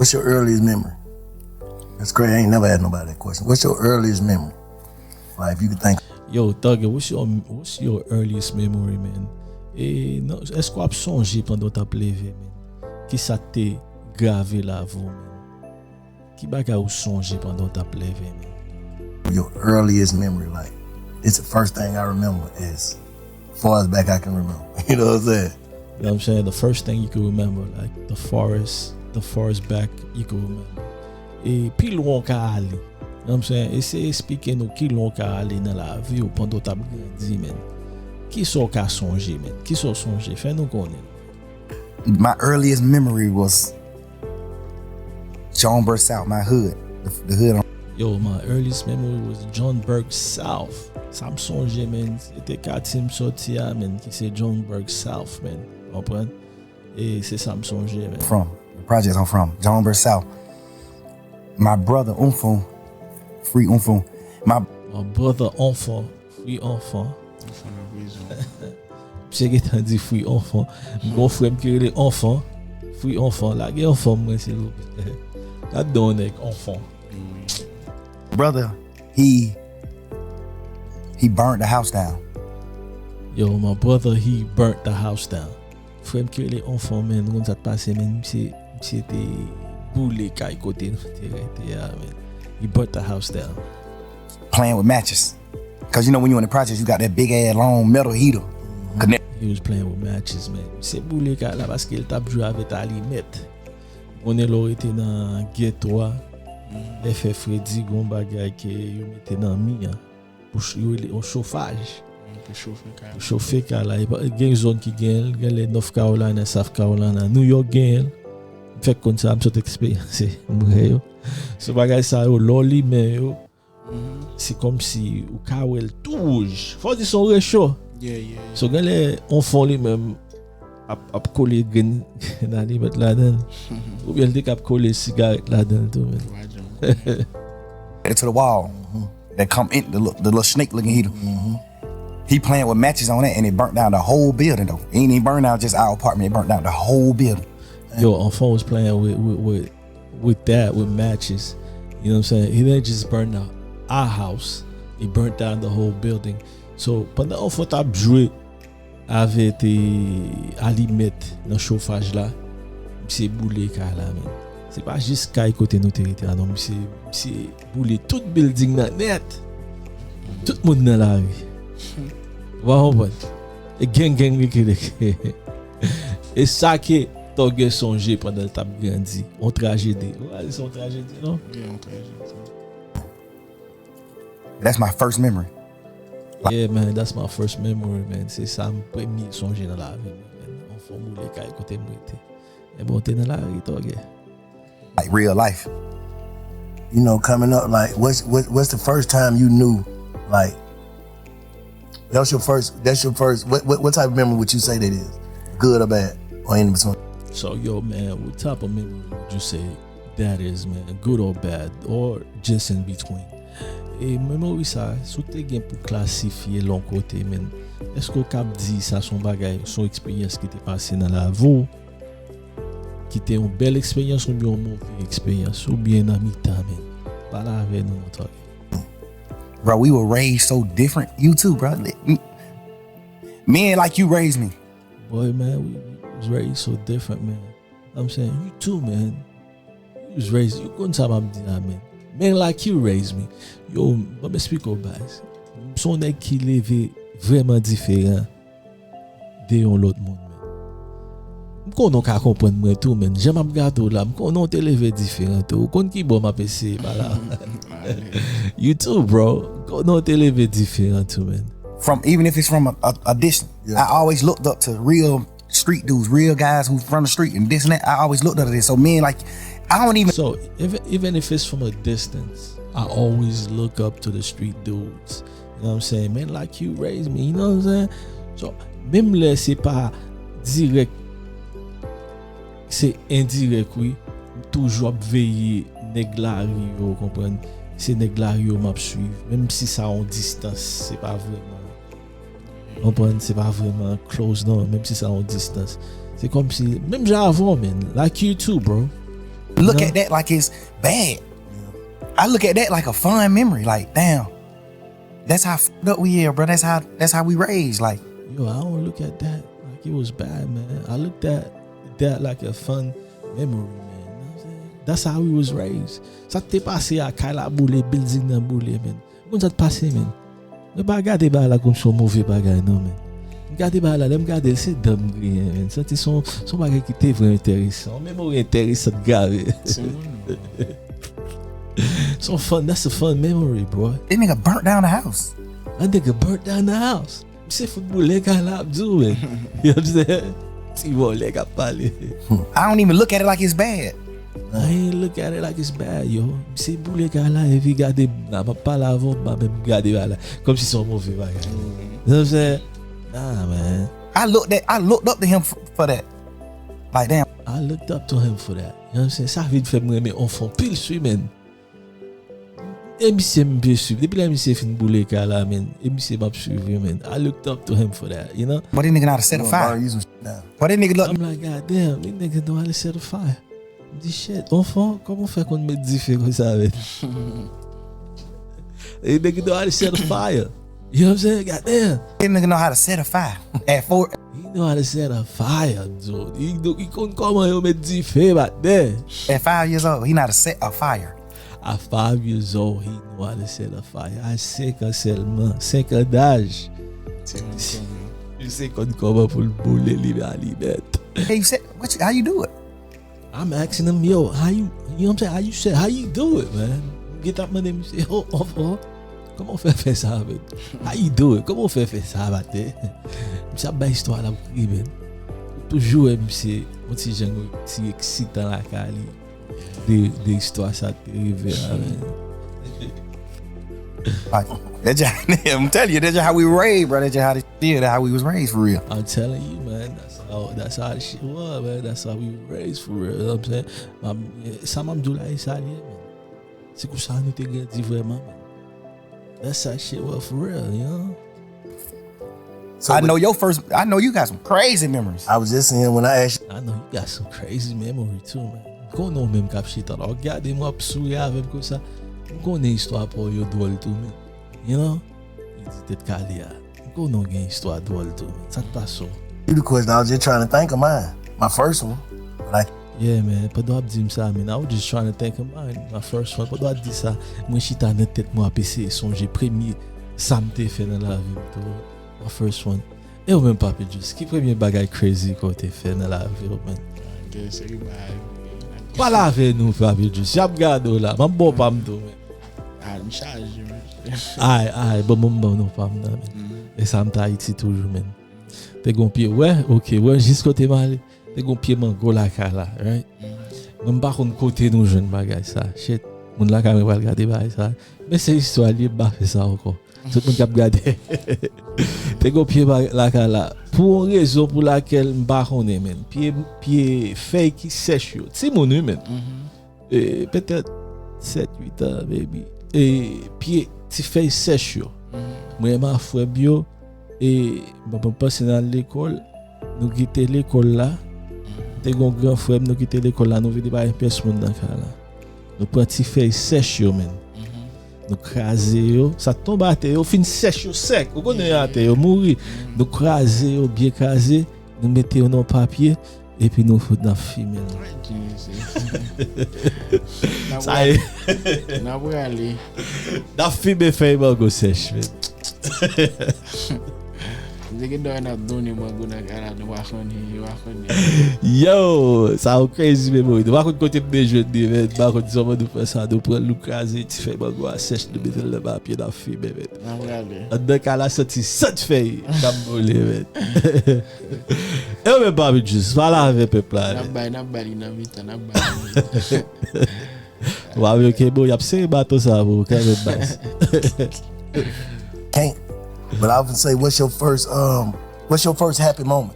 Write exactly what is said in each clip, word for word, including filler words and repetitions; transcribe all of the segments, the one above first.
What's your earliest memory? That's crazy. I ain't never had nobody that question. What's your earliest memory? Like, if you could think. Yo, Thugger, what's your, what's your earliest memory, man? E, nan, èske w ap sonje pandan w t ap leve, man? Kisa k te grave lavi w, man? Ki bagay ou sonje pandan w t ap leve, man? Your earliest memory, like, it's the first thing I remember as far as back I can remember. You know what I'm saying? You know what I'm saying? The first thing you can remember, like, the farthest, the farthest back you can remember. E pi lwen w ka ale. You know what I'm saying? Eseye eksplike nou ki lwen w ka ale nan lavi w pandan w t ap grandi, man. Kisa w ka sonje, man? Kisa w sonje? Fè nou konnen. My earliest memory was Johannesburg South, my hood, the, the hood on Yo, my earliest memory was Johannesburg South. Sa m sonje, man, se te katye m soti a, man, ki se Johannesburg South, man. Konprann? E se sa m sonje, man. From the projects I'm from, Johannesburg South. My brother Unfon, free Unfon. My My brother Enfant, free Enfant. Enfant nan prizon. Misye gentan di free Enfant. M gon frè m ki rele Enfant. Free Enfant. Lage Enfant mwen, silvouplè. Gad don nèg Enfant. Brother, he he burned the house down. Yo, my brother, he burnt the house down. Frè m ki rele Enfant, man, ou konn sa k pase, man, misye, misye te boule kay kote nou te rete a, man. He burnt the house down. Playing with matches. Cause you know when you in the projects, you got that big ass long metal heater. Connect. He was playing with matches, man. Misye boule kay la paske l t ap jwe avèk alimèt. Konnen lè w rete nan ghetto a, lè fè fredi, gon bagay ke yo mete nan mi an. Pou ch- yo rele yon chofaj. Pou chofe kay. Pou chofe kay la. E pa- Gen zòn ki gen l, gen lè North Carolina, South Carolina, New York gen l. M fèk konn sa, m sot eksperyanse mwen yo. Se bagay sa yo, lè w limen yo, se kòmsi ou ka wè l tou wouj. Fò w di se yon recho. Yeah, yeah. So gen lè Enfant li menm ap, ap kole grenn, grenn alimèt ladan l. Oubyen l te k ap kole sigarèt ladan l tou, man. Wa John. To the wall that come in the, little- the little snake looking heater. He playing with matches on that and it burnt down the whole building though. It ain't even burned down just our apartment. It burnt down the whole building. Yo, Enfant was playing with, with, with, with that, with matches. You know what I'm saying? He didn't just burn down our house. He burnt down the whole building. So, pandan Enfant t ap jwe avèk te alimèt nan chofaj la, misye boule kay la, man. Se pa jis kay kote nou te rete a, non. Misye, misye boule tout building nan nèt. Tout moun nan lari. Ou pa konprann? E gang gang rikileke. E sa ke Thugger sonje pandan l t ap grandi. On trajedi. Ou pa di se on trajedi, non? Yeah, on trajedi. That's my first memory. Yeah, man, that's my first memory, man. Se sa m premye sonje nan lavi m, man. Enfant boule kay kote m rete. E bon, te nan lari, Thugger. Like real life. You know, coming up, like, what's what, what's the first time you knew, like, that's your first, that's your first, what, what, what type of memory would you say that is? Good or bad? Or in between? So, yo, man, what type of memory would you say that is, man? Good or bad? Or just in between? E memori sa, si w te gen pou klasifye l yon kote, men, èske w kab di sa se yon bagay, se yon eksperyans ki te pase nan lavi w, ki te yon bèl eksperyans oubyen yon move eksperyans, oubyen nan mitan, men? Pale avè nou, Antoine. Bro, we were raised so different. You too, bro. Men like you raised me. Boy, man, we, we was raised so different, man. I'm saying, you too, man. You was raised, you konn sa m ap di a, man. Men like you raised me. Yo, ban m eksplike w, baz. M se yon nèg ki leve vrèman diferan de yon lòt moun, man. M konnen w ka konprann mwen tou, man. Jan m ap gade w la, m konnen w te leve diferan tou. Ou konn ki bò m ap eseye pale a. You too, bro. M konnen w te leve diferan tou, man. From, even if it's from a, a, a distance, Yeah. I always looked up to real street dudes, real guys who from the street and this and that. I always looked up to this. So men like, I don't even. So, even, even if it's from a distance, I always look up to the street dudes. You know what I'm saying? Men like you raised me, you know what I'm saying? So, menm lè se pa dirèk, se endirèk, wi. M toujou ap veye nèg lari yo, konprann? Se nèg lari yo m ap swiv. Menm si sa yon distans, se pa vrèman, konprann? Se pa vrèman close, non, menm si sa yon distans. Se kòmsi, menm jan avè w, man. Like you too, bro. Look at that like it's bad. I look at that like a fun memory. Like, damn, that's how fucked up we are, bro. That's how that's how we raised. Like, yo, I don't look at that like it was bad, man. I looked at that like a fun memory, man. You know what I'm saying? That's how we was raised. Sa k te pase a, kay la boule, building nan boule, man. Ou konn sa k pase, man? Mwen pa gade bagay la kòmsi yon move bagay, non, man. M gade bagay la, lè m gade l, se dan m griyen, man. Santi se yon, se yon bagay ki te vrèman enteresan. Yon memori enteresan grave. Se yon fun, that's a fun memory, bro. That nigga burnt down the house. That nigga burnt down the house. Misye fout boule kay la, ap di w, men. You know what I'm saying? Ti vòlè k ap pale. I don't even look at it like it's bad. I ain't look at it like it's bad, yo. Misye boule kay la, epi gade m la, m ap pale avè w, m pa menm gade bagay la. Kòmsi se yon move bagay. You know what I'm saying? Nah, man. I looked at, I looked up to him for, for that. Like, damn. I looked up to him for that. You know what I'm saying? Sa vin fè m renmen Onfon pil, swi, man. E misye m vle swiv. Depi lè misye fin boule kay la, man. E misye m ap swiv, wi, man. I looked up to him for that, you know? But that nigga know how to set a fire. But that nigga look. I'm like, "God damn, that nigga know how to set a fire." M di, "Shit, Onfon, kòman w fè konn met dife konsa, man?" That nigga know how to set a fire. You know what I'm saying? God damn. That nigga know how to set a fire. At four. He know how to set a fire, dude. He, do, he konn kòman yo met dife back there. At five years old, he know how to set a fire. At five years old, he know how to set a fire. A senk an sèlman, senk an daj. Li se konn kòman pou l boule li alimèt. Hey, you said, what you, how you do it? I'm asking him, "Yo, how you, you know what I'm saying? How you said, how you do it, man?" M gentan ap mande misye, "Oh, oh, oh, kòman w fè fè sa, man? How you do it? Kòman w fè fè sa, man?" Misye ap bay istwa la, ap ri, man. Ou toujou wè misye, yon ti jan, yon ti eksitan lakay li. De, de istwa sa te rive a, man. Like, that just, I'm telling you, that's just how we raised, bro. That's just how the shit, how we was raised for real. I'm telling you, man. That's how, that's how the shit was, man. That's how we raised for real. You know what I'm saying? Sa m ap di w la, e sa l ye, man. Se konsa nou te grandi vrèman, man. That's how shit was for real, you know? So I know your first, I know you got some crazy memories. I was just saying when I asked you. I know you got some crazy memory too, man. M konnen w menm k ap chita la. W ap gade m, w ap souri avè m konsa. M konnen istwa pa w yo dwòl tou, man. You know? Li di tèt kale a. M konnen w gen istwa dwòl tou, man. Sa k pase w? You the question, I was just trying to think of mine. My first one. But I Yeah, man. Pandan w ap di m sa, man, I was just trying to think of mine. My first one. Pandan w ap di sa, mwen chita nan tèt mwen ap eseye sonje premye sa m te fè nan lavi m tou. My first one. E ou menm, Papi Juice, ki premye bagay crazy ke w te fè nan lavi w, man? Gen seri bagay. Pale avè nou, Papi Juice. Y ap gade w la. M ap ba w pa m tou, man. Ah, m chaje, mesye. Ay, ay, bon, bon, bon, non, pa m nan, man. E sa m t Ayiti toujou, man. Te gon pye, wè, ok, wè, jis kote m ale. Te gon pye mango lakay la, right? Mwen, m pa konn kote nou jwenn bagay sa. Shit, moun lakay mwen pral gade bagay sa. Men se istwa l ye, m pa fè sa ankò. Tout moun k ap gade. Te gon pye ba-, lakay la. Pou yon rezon pou lakèl m pa konnen, men. Pye, pye fèy ki sèch yo. Timoun, wi, men. E, petèt sèt, uit an, maybe. E, pye, ti fèy sèch yo. Mwen, m a frè m yo, e, mwen, mwen panse n al lekòl, nou kite lekòl la. Te gon gran frè m, nou kite lekòl la, nou vide pa yon pyès moun nan kay la. Nou pran ti fèy sèch yo, men. Nou kraze yo, sa tonbe atè, yo fin sèch, yo sèk. Ou konnen atè, yo mouri. Nou kraze yo, byen kraze, nou mete yo nan papye, epi nou fout n ap fimen l. Sa e. N ap rale. N ap fimen fèy mango sèch, men. Depi lè n ap donnen mango nan kay la, nou pa konnen, yo pa konnen. Yo, sa yon crazy memory. Nou pa konn kote m te jwenn li, men. M pa konn kòman nou fè sa. Nou pran l, nou kraze ti fèy mango a sèch, nou mete l nan papye, n ap fimen, men. N ap rale. Anndan kay la santi sant fèy k ap boule, men. E ou menm, Papi Juice, pale avè pèp la, men. N ap bay, n ap bay li nan mitan, n ap bay li nan mitan. Wa, men, ok, bon, y ap sere baton sa pou ou kanmenm, baz. Can't. But I would say, what's your first, um, what's your first happy moment?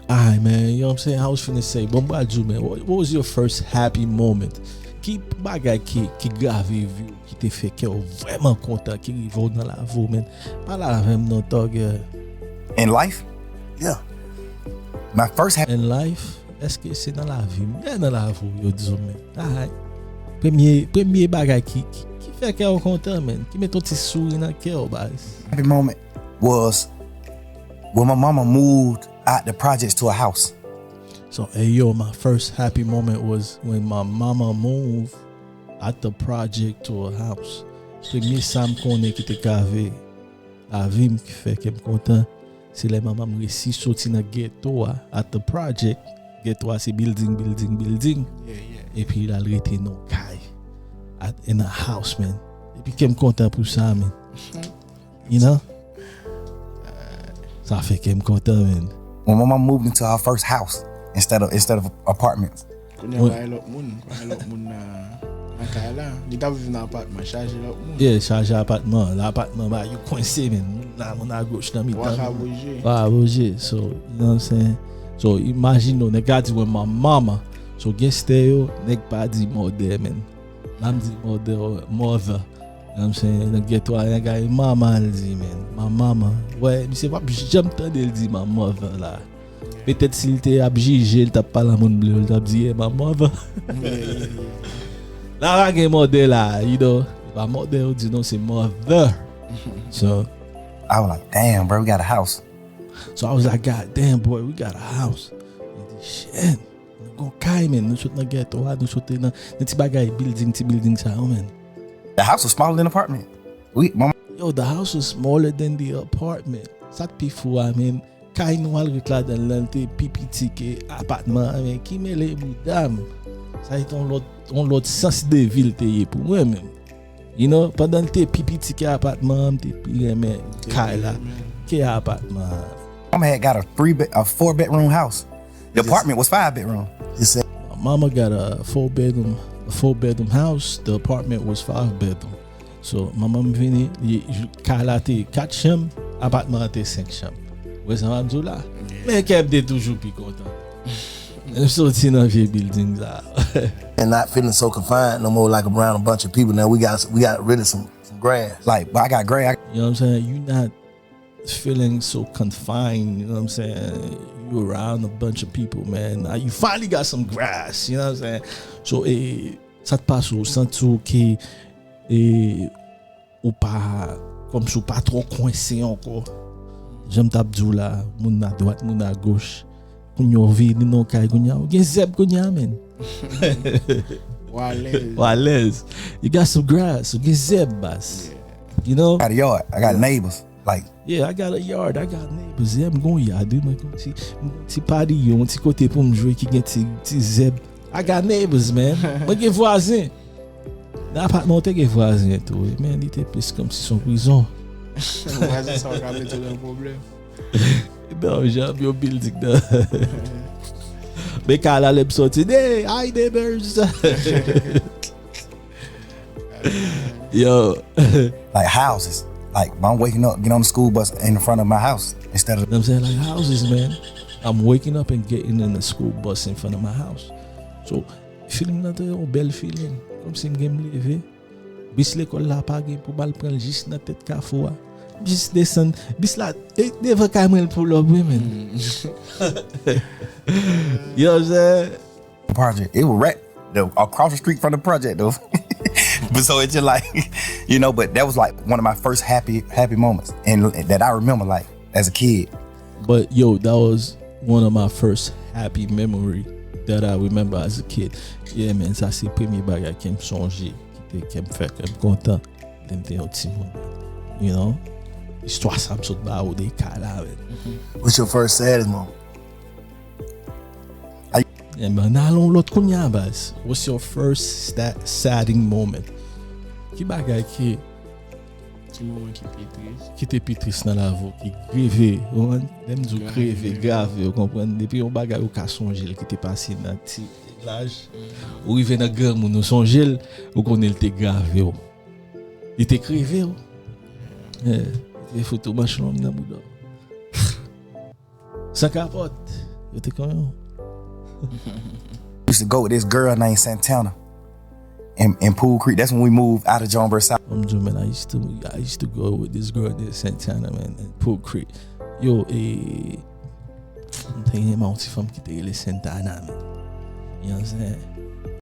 Ay, man, you know what I'm saying? I was finna say, bon, m pral di w, man, what, what was your first happy moment? Ki bagay ki, ki grave vi w, ki te fè kè w vrèman kontan, ki rive w nan lavi w, man? Pale avè m non, Tògè. In life? Yeah. My first happy In life? Èske se nan lavi m? Yeah, nan lavi w, yo di w, men. Alright. Premye, premye bagay ki, ki, ki fè kè w kontan, men. Ki met yon ti souri nan kè w, baz. Happy moment was when my mama moved out the projects to a house. So, hey, yo, my first happy moment was when my mama moved out the project to a house. Premye sa m konnen ki te kave lavi m ki fè kè m kontan, se lè manman m resi soti nan geto a, at the project, geto a se building, building, building, epi l al rete nan kay, at, in a house, man. Epi kè m kontan pou sa, man. You know? Sa fè kè m kontan, man. When my mom moved into her first house instead of instead of apartments. Kounye a pa gen lòt moun, pa gen lòt moun nan nan kay la. Li t ap viv nan apatman, chaje lòt moun. Yeah, chaje apatman. Apatman ba yo kwense, men. Moun nan, moun agoch nan mitan. Wa ka bouje. Wa bouje. So, you know what I'm saying? So, imajine w, nèg la di, "Wè, my mama." So, genstè yo, nèg pa di mother, men. N ap di mother, mother. You know what I'm saying? Nan geto a, nèg la, "Mama," l di, men. "My mama." Wè, misye p ap janm tande l di my mother la. Petèt si l te ap jije, l t ap pale a moun blan yo, l t ap di, "Yeah, my mother." La pa gen mother la, you know. E pa mother yo di non, se mother. So, I was like, "Damn, bro, we got a house." So I was like, "God damn, boy, we got a house." Mwen di, "Shit, nou gon kay, men. Nou sot nan geto a, nou sot nan, nan ti bagay building, ti building sa yo, men." The house was smaller than the apartment. We, my Yo, the house was smaller than the apartment. Sa k pi fou a, men, kay nou al ret ladan l lan te pi piti ke apatman an, men ki mele bouda m. Sa se te yon lòt, yon lòt sans de vi l te ye pou mwen menm. You know, pandan l te pi piti ke apatman an, m te pi renmen kay la ke apatman an. Mama had got a three bed, a four bedroom house. The apartment was five bedroom. She said, My mama got a four bedroom, a four bedroom house. The apartment was five bedroom. So, manman m vini, li, kay la te kat chanm, apatman an te senk chanm. Ou wè sa m ap di w la? Men kè m te toujou pi kontan. M soti nan vye building sa. And not feeling so confined no more, like, around a bunch of people. Now we got we got rid of some, some grass. Like, but I got grass. You know what I'm saying? You not feeling so confined, you know what I'm saying? You around a bunch of people, man. Now you finally got some grass, you know what I'm saying? So, eh, sa t pase w, santi w ke, eh, ou pa, kòmsi w pa twò kwense ankò. Jan m t ap di w la, moun adwat, moun agoch. Kounye a w vini nan kay, kounye a w gen zèb kounye a, men. Ou alèz. Ou alèz. You got some grass, ou gen zèb, baz. You know? I got a yard. I got neighbors. Like, Yeah, I got a yard, I got neighbors. Yeah, m gon yard, wi, mwen gon ti, m gon ti patiyo, yon ti kote pou m jwe ki gen ti, ti zèb. I got neighbors, man. Mwen gen vwazen. Nan apatman ou te gen vwazen tou, wi, men li te plis kòmsi se yon prizon. Vwazen sa yo ka mete w nan pwoblèm. Non, jan yo building nan. Men kay la lè m soti, hey, hi neighbors. Yo. Like houses. Like, I'm waking up, get on the school bus in front of my house instead of. You know what I'm saying? Like houses, man. I'm waking up and getting in the school bus in front of my house. So, feeling nan te yon bèl feeling. Kòmsi m gen m leve. Bis lekòl la pa gen pou m al pran l jis nan tèt kafou a. Jis desann. Bis la, e devan kay mwen l pull up, wi, men. You know what I'm saying? Project. It was right the, across the street from the project though. But so it's just like, you know, but that was like one of my first happy happy moments and that I remember like as a kid. But yo, that was one of my first happy memory that I remember as a kid. Yeah, man, sa se premye bagay ke m sonje, ki te ke m fè ke m kontan lè m te yon timoun. You know? Istwa sa m sot ba ou de kay la, man. What's your first saddest moment? Ebyen, n al yon lòt kounye a, baz. What's your first sta- sadding moment? Ki bagay ki Ti moman ki pi tris. Ki te pi tris nan lavi w, ki greve, ou konprann? Lè m di w greve, grave, ou konprann? Depi yon bagay ou ka sonje l ki te pase nan ti laj, ou rive nan granmoun ou sonje l, ou konnen l te grave w. Li te greve w. Yeah. Li te fout ou manch long nan bouda w. San kapòt. Yo te konn yo. Used to go with this girl named Santana in, in Pool Creek. That's when we moved out of Johannesburg South. I'm doing, man. I used to, I used to go with this girl named Santana, man, in Pool Creek. Yo, eh, M te renmen yon ti fanm ki te rele Santa Ana, men. Yon zen.